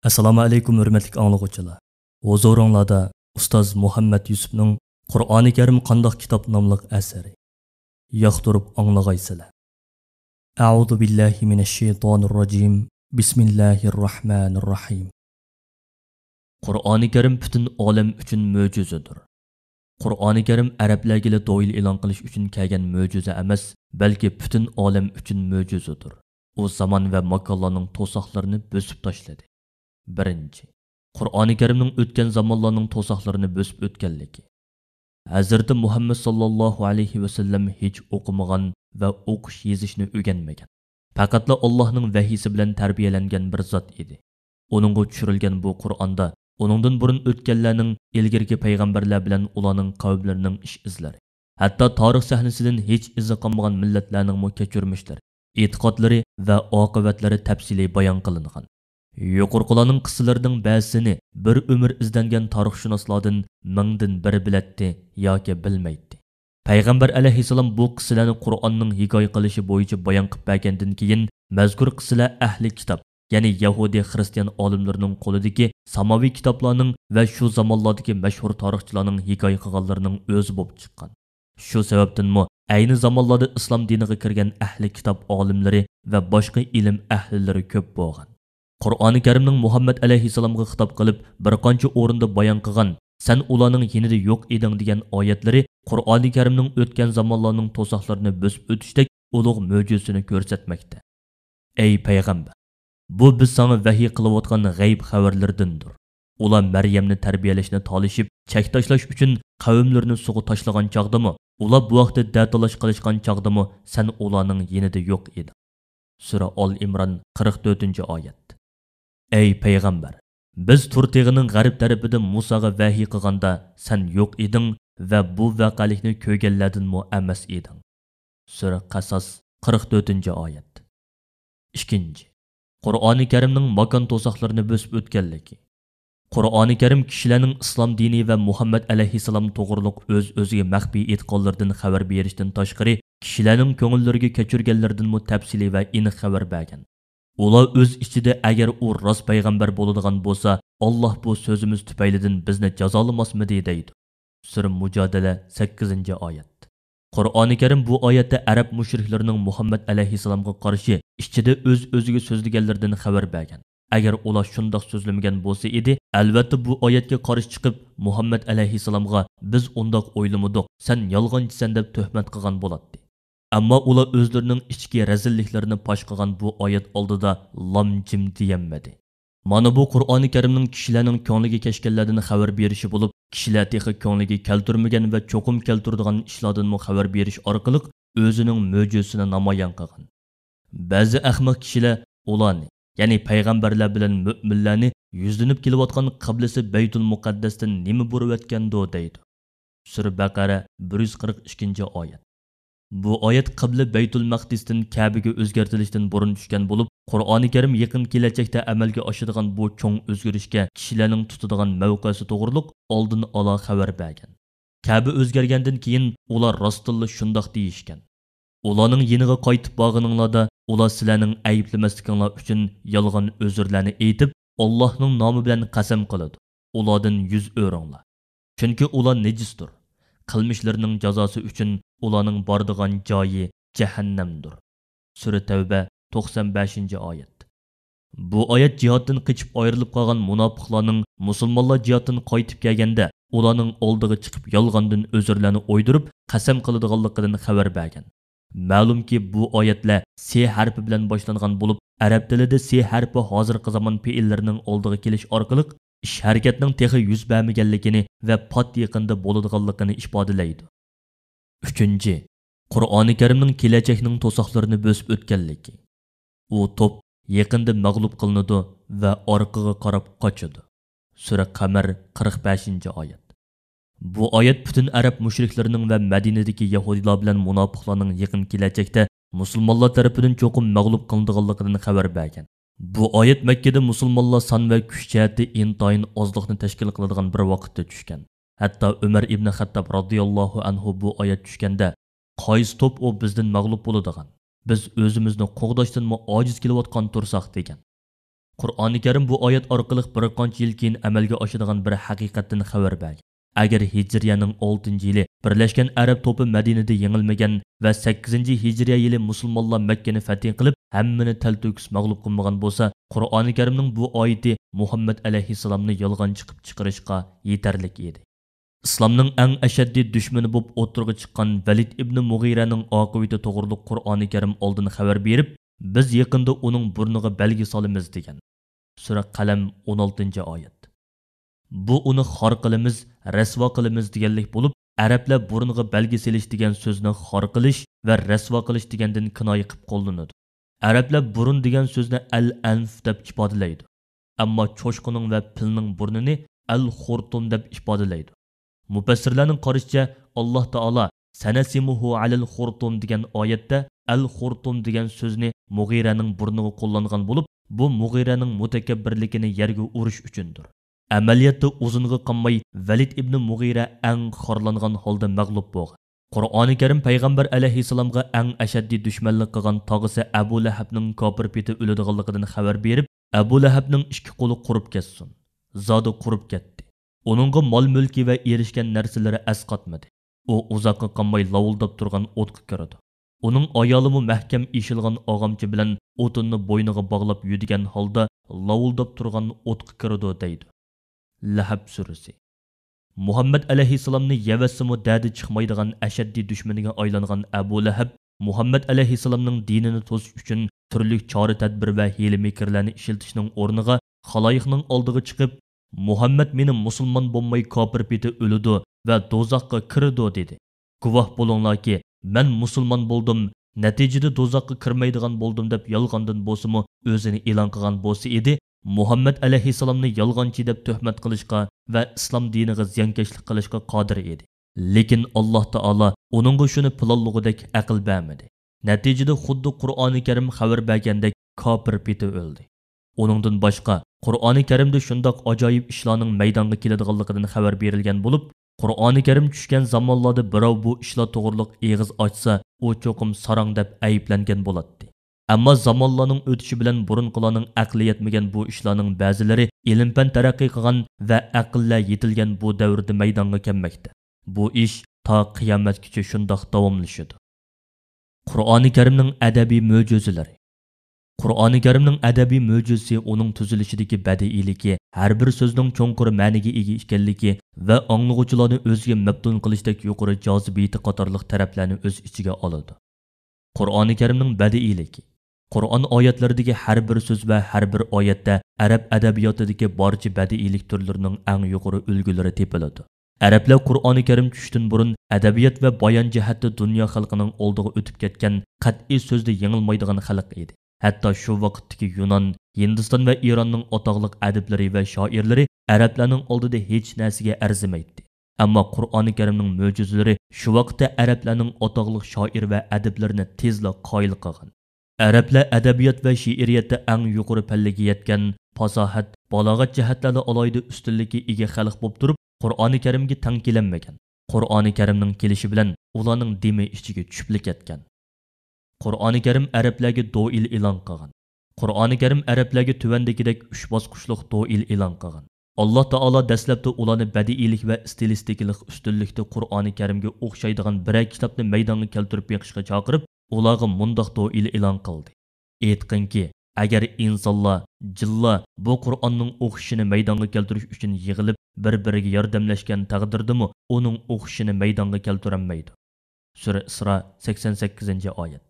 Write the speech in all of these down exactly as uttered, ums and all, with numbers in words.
ئەسسالامۇ ئەلەيكۇم، ھۆرمەتلىك ئاڭلىغۇچىلار! ھۇزۇرۇڭلاردا ئۇستاز مۇھەممەد يۈسۈپنىڭ «قۇرئانى كەرىم قانداق كىتاب» ناملىق ئەسىرى. ياقتۇرۇپ ئاڭلىغايسىلەر. أعوذ بالله من الشيطان الرجيم. بسم الله الرحمن الرحيم. قۇرئانى كەرىم پۈتۈن ئالەم ئۈچۈن مۆجىزىدۇر. قۇرئانى كەرىم ئەرەبلەرگىلا دويل ئېلان قىلىش ئۈچۈن كەلگەن مۆجىزە ئەمەس، بەلكى پۈتۈن ئالەم ئۈچۈن مۆجىزىدۇر. ئۇ زامان ۋە ماكانلارنىڭ توساقلىرىنى بۆسۈپ تاشلىدى. بىرىنچى، قۇرئانى كەرىمنىڭ ئۆتكەن زامانلارنىڭ توساقلىرىنى بۆسۈپ ئۆتكەنلىكى. ھەزرىتى مۇھەممەد ساللاللاھۇ ئەلەيھى ۋەسەللەم ھېچ ئوقۇمىغان ۋە ئوقۇش يېزىشنى ئۆگەنمىگەن. پەقەتلا ئاللاھنىڭ ۋەھىيسى بىلەن تەربىيەلەنگەن بىر زات ئىدى. ئۇنىڭغا چۈشۈرۈلگەن بۇ قۇرئاندا ئۇنىڭدىن بۇرۇن ئۆتكەنلەرنىڭ، ئىلگىرىكى پەيغەمبەرلەر بىلەن ئۇلارنىڭ قەۋملىرىنىڭ ئىش ئىزلىرى، ھەتتا تارىخ سەھنىسىدىن ھېچ ئىزى قالمىغان مىللەتلەرنىڭمۇ كەچۈرمىشلىرى، ئېتىقادلىرى ۋە ئاقىۋەتلىرى تەپسىلىي بايان قىلىنغان. يۇقىرىقىلارنىڭ قىسسىلىرىنىڭ بەزىسىنى بىر ئۆمۈر ئىزدەنگەن تارىخشۇناسلاردىن مىڭدىن بىرى بىلەتتى ياكى بىلمەيتتى. پەيغەمبەر ئەلەيھىسسالام بۇ قىسسىلەرنى قۇرئاننىڭ ھېكايە قىلىشى بويىچە بايان قىلىپ بەرگەندىن كېيىن، مەزكۇر قىسسىلەر ئەھلى كىتاب، يەنى يەھۇدىي خىرىستىيان ئالىملىرىنىڭ قولىدىكى ساماۋىي كىتابلارنىڭ ۋە شۇ زامانلاردىكى مەشھۇر تارىخچىلارنىڭ ھېكايە قىلغانلىرىنىڭ ئۆزى بولۇپ چىققان. شۇ سەۋەبتىنمۇ ئەينى زامانلاردا ئىسلام دىنىغا كىرگەن ئەھلى كىتاب ئالىملىرى ۋە باشقا ئىلىم ئەھلىلىرى كۆپ بولغان. قۇرئانى كەرىمنىڭ مۇھەممەد ئەلەيھىسسالامغا خىتاب قىلىپ بىر قانچە ئورۇندا بايان قىلغان «سەن ئۇلارنىڭ يېنىدا يوق ئىدىڭ» دېگەن ئايەتلىرى قۇرئانى كەرىمنىڭ ئۆتكەن زامانلارنىڭ توساقلىرىنى بۆسۈپ ئۆتۈشتەك ئۇلۇغ مۆجىزىسىنى كۆرسەتمەكتە. ئەي پەيغەمبەر، بۇ بىز ساڭا ۋەھىي قىلىۋاتقان غەيىب خەۋەرلىرىدىندۇر. ئۇلار مەريەمنى تەربىيەلەشنى تالىشىپ، چەك تاشلاش ئۈچۈن قەۋملىرىنى سۇغا تاشلىغان چاغدىمۇ، ئۇلار بۇ ھەقتە دەتالاش قىلىشقان چاغدىمۇ سەن ئۇلارنىڭ يېنىدا يوق ئىدىڭ. سۈرە ئال ئىمران، قىرىق تۆتىنچى ئايەت. ئەي پەيغەمبەر، بىز تۇر تېغىنىڭ غەرب تەرىپىدىن مۇساغا ۋەھىي قىلغاندا سەن يوق ئىدىڭ ۋە بۇ ۋەقەلىكنى كۆرگەنلەردىنمۇ ئەمەس ئىدىڭ. سۈرە قەساس، قىرىق تۆتىنچى ئايەت. ئىككىنچى، قۇرئانى كەرىمنىڭ ماكان توساقلىرىنى بۆسۈپ ئۆتكەنلىكى. قۇرئانى كەرىم كىشىلەرنىڭ ئىسلام دىنى ۋە مۇھەممەد ئەلەيھىسسالام توغرۇلۇق ئۆز-ئۆزىگە مەخپىي ئېيتقانلىرىدىن خەۋەر بېرىشتىن تاشقىرى، كىشىلەرنىڭ كۆڭۈللىرىگە كەچۈرگەنلىرىدىنمۇ تەپسىلىي ۋە ئېنىق خەۋەر بەرگەن. ئۇلار ئۆز ئىچىدە ئەگەر ئۇ راست پەيغەمبەر بولىدىغان بولسا، ئاللاھ بۇ سۆزىمىز تۈپەيلىدىن بىزنى جازالىماسمىدى دەيدۇ. سۈرە مۇجادىلە، سەككىزىنچى ئايەت. قۇرئانى كەرىم بۇ ئايەتتە ئەرەب مۇشرىكلىرىنىڭ مۇھەممەد ئەلەيھىسسالامغا قارشى ئىچىدە ئۆز-ئۆزىگە سۆزلىگەنلىرىدىن خەۋەر بەرگەن. ئەگەر ئۇلار شۇنداق سۆزلىمىگەن بولسا ئىدى، ئەلۋەتتە بۇ ئايەتكە قارشى چىقىپ، مۇھەممەد ئەلەيھىسسالامغا «بىز ئۇنداق ئويلىمىدۇق، سەن يالغانچىسەن» دەپ تۆھمەت قىلغان بولاتتى. ئەمما ئۇلار ئۆزلىرىنىڭ ئىچكى رەزىللىكلىرىنى پاش قىلغان بۇ ئايەت ئالدىدا لام جىم دېيەلمىدى. مانا بۇ قۇرئانى كەرىمنىڭ كىشىلەرنىڭ كۆڭلىگە كەچكەنلەردىن خەۋەر بېرىشى بولۇپ، كىشىلەر تېخى كۆڭلىگە كەلتۈرمىگەن ۋە چوقۇم كەلتۈرىدىغان ئىشلاردىنمۇ خەۋەر بېرىش ئارقىلىق ئۆزىنىڭ مۆجىزىسىنى نامايان قىلغان. بەزى ئەخمەق كىشىلەر ئۇلارنى، يەنى پەيغەمبەرلەر بىلەن مۆمىنلەرنى يۈزلىنىپ كېلىۋاتقان قىبلىسى بەيتۇل مۇقەددەستىن نېمە بۇرۇۋەتكەندۇ دەيدۇ. سۈرە بەقەرە، بىر يۈز قىرىق ئىككىنچى ئايەت. بۇ ئايەت قىبلە بەيتۇل مەقدىستىن كەبىگە ئۆزگەرتىلىشتىن بۇرۇن چۈشكەن بولۇپ، قۇرئانى كەرىم يېقىن كېلەچەكتە ئەمەلگە ئاشىدىغان بۇ چوڭ ئۆزگىرىشكە كىشىلەرنىڭ تۇتىدىغان مەۋقەسى توغرۇلۇق ئالدىن ئالا خەۋەر بەرگەن. كەبە ئۆزگەرگەندىن كېيىن ئۇلار راستتىنلا شۇنداق دېيىشكەن. ئۇلارنىڭ يېنىغا قايتىپ بارغىنىڭلاردا ئۇلار سىلەرنىڭ ئەيىبلىمەسلىكىڭلار ئۈچۈن يالغان ئۆزۈرلەرنى ئېيتىپ، ئاللاھنىڭ نامى بىلەن قەسەم قىلىدۇ. ئۇلاردىن يۈز ئۆرۈڭلار. چۈنكى ئۇلار نىجىستۇر. قىلمىشلىرىنىڭ جازاسى ئۈچۈن ئۇلارنىڭ بارىدىغان جايى جەھەننەمدۇر. سۈرە تەۋبە، توقسان بەشىنچى ئايەت. بۇ ئايەت جىھادتىن قېچىپ ئايرىلىپ قالغان مۇناپىقلارنىڭ مۇسۇلمانلار جىھادتىن قايتىپ كەلگەندە ئۇلارنىڭ ئالدىغا چىقىپ يالغاندىن ئۆزۈرلەرنى ئويدۇرۇپ قەسەم قىلىدىغانلىقىدىن خەۋەر بەرگەن. مەلۇمكى، بۇ ئايەتلەر سې ھەرپى بىلەن باشلانغان بولۇپ، ئەرەب تىلىدا سې ھەرپى ھازىرقى زامان پېئىللىرىنىڭ ئالدىغا كېلىش ئارقىلىق ئىش ھەرىكەتنىڭ تېخى يۈز بەرمىگەنلىكىنى ۋە پات يېقىندا بولىدىغانلىقىنى ئىپادىلەيدۇ. ئۈچىنچى، قۇرئانى كەرىمنىڭ كېلەچەكنىڭ توساقلىرىنى بۆسۈپ ئۆتكەنلىكى. ئۇ توپ يېقىندا مەغلۇپ قىلىنىدۇ ۋە ئارقىغا قاراپ قاچىدۇ. سۈرە قەمەر، قىرىق بەشىنچى ئايەت. بۇ ئايەت پۈتۈن ئەرەب مۇشرىكلىرىنىڭ ۋە مەدىنىدىكى يەھۇدىيلار بىلەن مۇناپىقلارنىڭ يېقىن كېلەچەكتە مۇسۇلمانلار تەرىپىدىن چوقۇم مەغلۇپ قىلىنىدىغانلىقىدىن خەۋەر بەرگەن. بۇ ئايەت مەككىدە مۇسۇلمانلار سان ۋە كۈچ جەھەتتە ئىنتايىن ئازلىقنى تەشكىل قىلىدىغان بىر ۋاقىتتا چۈشكەن. ھەتتا ئۆمەر ئىبنى خەتتاب رازىياللاھۇ ئەنھۇ بۇ ئايەت چۈشكەندە، «قايسى توپ ئۇ بىزدىن مەغلۇپ بولىدىغان؟ بىز ئۆزىمىزنى قوغداشتىنمۇ ئاجىز كېلىۋاتقان تۇرساق» دېگەن. قۇرئانى كەرىم بۇ ئايەت ئارقىلىق بىر قانچە يىل كېيىن ئەمەلگە ئاشىدىغان بىر ھەقىقەتتىن خەۋەر بەرگەن. ئەگەر ھىجرىيەنىڭ ئالتىنچى يىلى بىرلەشكەن ئەرەب توپى مەدىنىدە يېڭىلمىگەن ۋە سەككىزىنچى ھىجرىيە يىلى مۇسۇلمانلار مەككىنى فەتھى قىلىپ، ھەممىنى تەلتۆكۈس مەغلۇپ قىلمىغان بولسا، قۇرئانى كەرىمنىڭ بۇ ئايىتى مۇھەممەد ئەلەيھىسسالامنى يالغانچى قىلىپ چىقىرىشقا يېتەرلىك ئىدى. ئىسلامنىڭ ئەڭ ئەشەددىي دۈشمىنى بولۇپ ئوتتۇرىغا چىققان ۋەلىد ئىبنى مۇغىرەنىڭ ئاقىۋىتى توغرۇلۇق قۇرئانى كەرىم ئالدىن خەۋەر بېرىپ، بىز يېقىندا ئۇنىڭ بۇرنىغا بەلگە سالىمىز دېگەن. سۈرە قەلەم، ئون ئالتىنچى ئايەت. بۇ ئۇنى خار قىلىمىز، رەسۋا قىلىمىز دېگەنلىك بولۇپ، ئەرەبلەر بۇرنىغا بەلگە سېلىش دېگەن سۆزنى خار قىلىش ۋە رەسۋا قىلىش دېگەندىن كىنايە قىلىپ قوللىنىدۇ. ئەرەبلەر بۇرۇن دېگەن سۆزنى ئەل ئەنف دەپ ئىپادىلەيدۇ. ئەمما چوشقىنىڭ ۋە پىلنىڭ بۇرنىنى ئەل خۇرتۇم دەپ ئىپادىلەيدۇ. مۇپەسسىرلەرنىڭ قارىشىچە، ئاللاھ تائالا سەنەسىمۇھۇ ئەلەل خۇرتۇم دېگەن ئايەتتە ئەل خۇرتۇم دېگەن سۆزنى مۇغىرەنىڭ بۇرنىغا قوللانغان بولۇپ، بۇ مۇغىرەنىڭ مۇتەكەببىرلىكىنى يەرگە ئۇرۇش ئۈچۈندۇر. ئەمەلىيەتتە ئۇزۇنغا قالماي ۋەلىد ئىبنى مۇغىرە ئەڭ خارلانغان ھالدا مەغلۇپ بولغان. قۇرئانى كەرىم پەيغەمبەر ئەلەيھىسسالامغا ئەڭ ئەشەددىي دۈشمەنلىك قىلغان تاغىسى ئەبۇ لەھەبنىڭ كاپىر پېتى ئۆلىدىغانلىقىدىن خەۋەر بېرىپ، ئەبۇ لەھەبنىڭ ئىككى قولى قۇرۇپ كەتسۇن. زادى قۇرۇپ كەتتى. ئۇنىڭغا مال-مۈلكى ۋە ئېرىشكەن نەرسىلىرى ئەسقاتمىدى. ئۇ ئۇزاققا قالماي لاۋۇلداپ تۇرغان ئوتقا كىرىدۇ. ئۇنىڭ ئايالىمۇ مەھكەم ئېشىلغان ئاغامچا بىلەن ئوتۇننى بوينىغا باغلاپ يۈدىگەن ھالدا لاۋۇلداپ تۇرغان ئوتقا كىرىدۇ دەيدۇ. لەھەب سۈرىسى. مۇھەممەد ئەلەيھىسسالامنى يەۋەتسىمۇ دەردى چىقمايدىغان ئەشەددىي دۈشمىنىگە ئايلانغان ئەبۇ لەھەب مۇھەممەد ئەلەيھىسسالامنىڭ دىنىنى توسۇش ئۈچۈن تۈرلۈك چارە-تەدبىر ۋە ھىيلە-مىكىرلەرنى ئىشلىتىشنىڭ ئورنىغا خالايىقنىڭ ئالدىغا چىقىپ، مۇھەممەد مېنى مۇسۇلمان بولماي كاپىر پېتى ئۆلىدۇ ۋە دوزاخقا كىرىدۇ دېدى. گۇۋاھ بولۇڭلاركى، مەن مۇسۇلمان بولدۇم، نەتىجىدە دوزاخقا كىرمەيدىغان بولدۇم دەپ يالغاندىن بولسىمۇ ئۆزىنى ئېلان قىلغان بولسا ئىدى، مۇھەممەد ئەلەيھىسسالامنى يالغانچى دەپ تۆھمەت قىلىشقا ۋە ئىسلام دىنىغا زىيانكەشلىك قىلىشقا قادىر ئىدى. لېكىن ئاللاھ تائالا ئۇنىڭغا شۇنى پىلانلىغۇدەك ئەقىل بەرمىدى. نەتىجىدە خۇددى قۇرئانى كەرىم خەۋەر بەرگەندەك كاپىر پېتى ئۆلدى. ئۇنىڭدىن باشقا، قۇرئانى كەرىمدە شۇنداق ئاجايىپ ئىشلارنىڭ مەيدانغا كېلىدىغانلىقىدىن خەۋەر بېرىلگەن بولۇپ، قۇرئانى كەرىم چۈشكەن زامانلاردا بىراۋ بۇ ئىشلار توغرۇلۇق ئېغىز ئاچسا، ئۇ چوقۇم ساراڭ دەپ ئەيىبلەنگەن بولاتتى. ئەمما زامانلارنىڭ ئۆتۈشى بىلەن بۇرۇنقىلارنىڭ ئەقلى يەتمىگەن بۇ ئىشلارنىڭ بەزىلىرى ئىلىم-پەن تەرەققىي قىلغان ۋە ئەقىللەر يېتىلگەن بۇ دەۋردە مەيدانغا كەلمەكتە. بۇ ئىش تا قىيامەتكىچە شۇنداق داۋاملىشىدۇ. قۇرئانى كەرىمنىڭ ئەدەبىي مۆجىزىلىرى. قۇرئانى كەرىمنىڭ ئەدەبىي مۆجىزىسى ئۇنىڭ تۈزۈلۈشىدىكى بەدىئىيلىكى، ھەر بىر سۆزنىڭ چوڭقۇر مەنىگە ئىگە ئىكەنلىكى ۋە ئاڭلىغۇچىلارنى ئۆزىگە مەپتۇن قىلىشتەك يۇقىرى جازىبىيىتى قاتارلىق تەرەپلەرنى ئۆز ئىچىگە ئالىدۇ. قۇرئانى كەرىمنىڭ بەدىئىيلىكى. قۇرئان ئايەتلىرىدىكى ھەر بىر سۆز ۋە ھەر بىر ئايەتتە ئەرەب ئەدەبىياتىدىكى بارچە بەدىئىيلىك تۈرلىرىنىڭ ئەڭ يۇقىرى ئۈلگىلىرى تېپىلىدۇ. ئەرەبلەر قۇرئانى كەرىم چۈشتىن بۇرۇن ئەدەبىيات ۋە بايان جەھەتتە دۇنيا خەلقىنىڭ ئالدىغا ئۆتۈپ كەتكەن، قەتئىي سۆزدە يېڭىلمايدىغان خەلق ئىدى. ھەتتا شۇ ۋاقىتتىكى يۇنان، ھىندىستان ۋە ئىراننىڭ ئاتاقلىق ئەدىبلىرى ۋە شائىرلىرى ئەرەبلەرنىڭ ئالدىدا ھېچ نەرسىگە ئەرزىمەيتتى. ئەمما قۇرئانى كەرىمنىڭ مۆجىزىلىرى شۇ ۋاقىتتا ئەرەبلەرنىڭ ئاتاقلىق شائىر ۋە ئەدىبلىرىنى تېزلا قايىل قىلغان. ئەرەبلەر ئەدەبىيات ۋە شېئىرىيەتتە ئەڭ يۇقىرى پەللىگە يەتكەن، پاساھەت، بالاغەت جەھەتلەردە ئالاھىدە ئۈستۈنلۈككە ئىگە خەلق بولۇپ تۇرۇپ، قۇرئانى كەرىمگە تەڭ كېلەلمىگەن. قۇرئانى كەرىمنىڭ كېلىشى بىلەن ئۇلارنىڭ دېمى ئىچىگە چۈشۈپلا كەتكەن. قۇرئانى كەرىم ئەرەبلەرگە دوئىل ئېلان قىلغان. قۇرئانى كەرىم ئەرەبلەرگە تۆۋەندىكىدەك ئۈچ باسقۇچلۇق دوئىل ئېلان قىلغان. ئاللاھ تائالا دەسلەپتە ئۇلارنى بەدىئىيلىك ۋە ئىستىلىستىكىلىق ئۈستۈنلۈكتە قۇرئانى كەرىمگە ئوخشايدىغان بىرەر كىتابنى مەيدانغا كەلتۈرۈپ بېقىشقا چاقىرىپ، ئۇلارغا مۇنداق دوئىل ئېلان قىلدى: ئېيتقىنكى، ئەگەر ئىنسانلار، جىنلار بۇ قۇرئاننىڭ ئوخشىشىنى مەيدانغا كەلتۈرۈش ئۈچۈن يىغىلىپ، بىر-بىرىگە ياردەملەشكەن تەقدىردىمۇ ئۇنىڭ ئوخشىشىنى مەيدانغا كەلتۈرەلمەيدۇ. سۈرە ئىسرا، سەكسەن سەككىزىنچى ئايەت.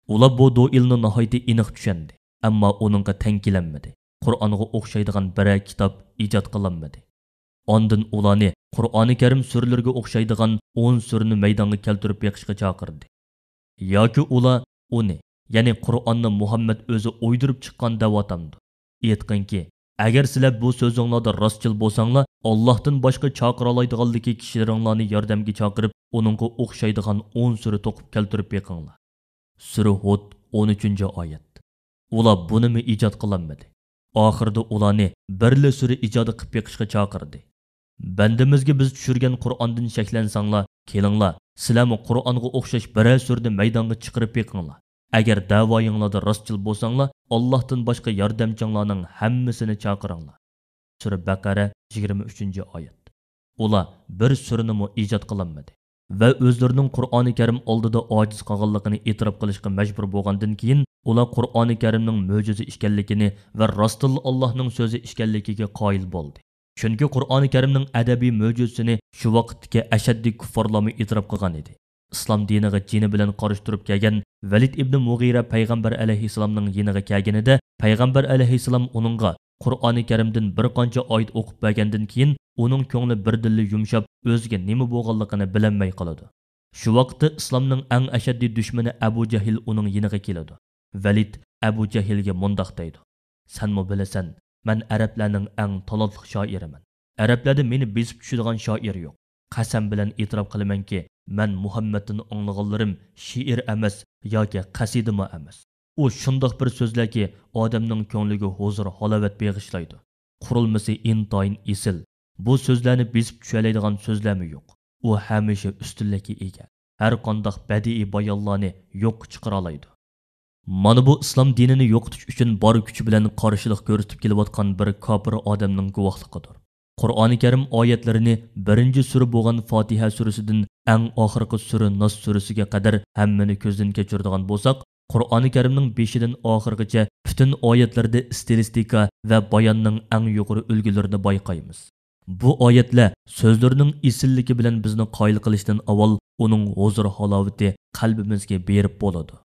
ئۇلار بۇ دوئىلنى ناھايىتى ئېنىق چۈشەندى، ئەمما ئۇنىڭغا تەڭ كېلەلمىدى. قۇرئانغا ئوخشايدىغان بىرەر كىتاب ئىجاد قىلالمىدى. ئاندىن ئۇلارنى قۇرئانى كەرىم سۈرىلىرىگە ئوخشايدىغان ئون سۈرىنى مەيدانغا كەلتۈرۈپ بېقىشقا چاقىردى. ياكى ئۇلار ئۇنى، يەنى قۇرئاننى مۇھەممەد ئۆزى ئويدۇرۇپ چىققان دەۋاتامدۇ؟ ئېيتقىنكى، ئەگەر سىلەر بۇ سۆزۈڭلاردا راستچىل بولساڭلار، ئاللاھتىن باشقا چاقىرالايدىغانلىكى كىشىلىرىڭلارنى ياردەمگە چاقىرىپ، ئۇنىڭغا ئوخشايدىغان ئون سۈرە توقۇپ كەلتۈرۈپ بېقىڭلار. سۈرە ھۇد، ئون ئۈچىنچى ئايەت. ئۇلار بۇنىمۇ ئىجاد قىلالمىدى. ئاخىرىدا ئۇلارنى بىرلا سۈرە ئىجادى قىلىپ بېقىشقا چاقىردى. بەندىمىزگە بىز چۈشۈرگەن قۇرئاندىن شەكلەنسەڭلار، كېلىڭلار، سىلەرمۇ قۇرئانغا ئوخشاش بىرەر سۈرىنى مەيدانغا چىقىرىپ بېقىڭلار. ئەگەر دەۋايىڭلاردا راستچىل بولساڭلار، ئاللاھتىن باشقا ياردەمچىڭلارنىڭ ھەممىسىنى چاقىرىڭلار. سۈرە بەقەرە، يىگىرمە ئۈچىنچى ئايەت. ئۇلار بىر سۈرىنىمۇ ئىجاد قىلالمىدى ۋە ئۆزلىرىنىڭ قۇرئانى كەرىم ئالدىدا ئاجىز قالغانلىقىنى ئېتىراپ قىلىشقا مەجبۇر بولغاندىن كېيىن، ئۇلار قۇرئانى كەرىمنىڭ مۆجىزە ئىكەنلىكىنى ۋە راستتىنلا ئاللاھنىڭ سۆزى ئىكەنلىكىگە قايىل بولدى. چۈنكى قۇرئانى كەرىمنىڭ ئەدەبىي مۆجىزىسىنى شۇ ۋاقىتتىكى ئەشەددىي كۇففارلارمۇ ئېتىراپ قىلغان ئىدى. ئىسلام دىنىغا جېنى بىلەن قارشى تۇرۇپ كەلگەن ۋەلىد ئىبنى مۇغىرە پەيغەمبەر ئەلەيھىسسالامنىڭ يېنىغا كەلگىنىدە، پەيغەمبەر ئەلەيھىسسالام ئۇنىڭغا قۇرئانى كەرىمدىن بىر قانچە ئايەت ئوقۇپ بەرگەندىن كېيىن، ئۇنىڭ كۆڭلى بىردىنلا يۇمشاپ، ئۆزىگە نېمە بولغانلىقىنى بىلەلمەي قالىدۇ. شۇ ۋاقىتتا ئىسلامنىڭ ئەڭ ئەشەددىي دۈشمىنى ئەبۇ جەھىل ئۇنىڭ يېنىغا كېلىدۇ. ۋەلىد ئەبۇ جەھىلگە مۇنداق دەيدۇ: «سەنمۇ بىلىسەن، مەن ئەرەبلەرنىڭ ئەڭ تالانتلىق شائىرىمەن. ئەرەبلەردە مېنى بېسىپ چۈشىدىغان شائىر يوق. قەسەم بىلەن ئېتىراپ قىلىمەنكى، مەن مۇھەممەدتىن ئاڭلىغانلىرىم شېئىر ئەمەس ياكى قەسىدىمۇ ئەمەس. ئۇ شۇنداق بىر سۆزلەركى، ئادەمنىڭ كۆڭلىگە ھۇزۇر-ھالاۋەت بېغىشلايدۇ. قۇرۇلمىسى ئىنتايىن ئېسىل. بۇ سۆزلەرنى بېسىپ چۈشەلەيدىغان سۆزلەرمۇ يوق. ئۇ ھەمىشە ئۈستۈنلۈككە ئىگە. ھەر قانداق بەدىئىي بايانلارنى يوققا چىقىرالايدۇ.» مانا بۇ ئىسلام دىنىنى يوقىتىش ئۈچۈن بار كۈچى بىلەن قارشىلىق كۆرسىتىپ كېلىۋاتقان بىر كاپىر ئادەمنىڭ گۇۋاھلىقىدۇر. قۇرئانى كەرىم ئايەتلىرىنى بىرىنچى سۈرە بولغان فاتىھە سۈرىسىدىن ئەڭ ئاخىرقى سۈرە ناس سۈرىسىگە قەدەر ھەممىنى كۆزدىن كەچۈرىدىغان بولساق، قۇرئانى كەرىمنىڭ بېشىدىن ئاخىرغىچە پۈتۈن ئايەتلەردە ئىستىلىستىكا ۋە باياننىڭ ئەڭ يۇقىرى ئۈلگىلىرىنى بايقايمىز. بۇ ئايەتلەر سۆزلىرىنىڭ ئېسىللىكى بىلەن بىزنى قايىل قىلىشتىن ئاۋۋال، ئۇنىڭ ھۇزۇر-ھالاۋىتى قەلبىمىزگە بېرىپ بولىدۇ.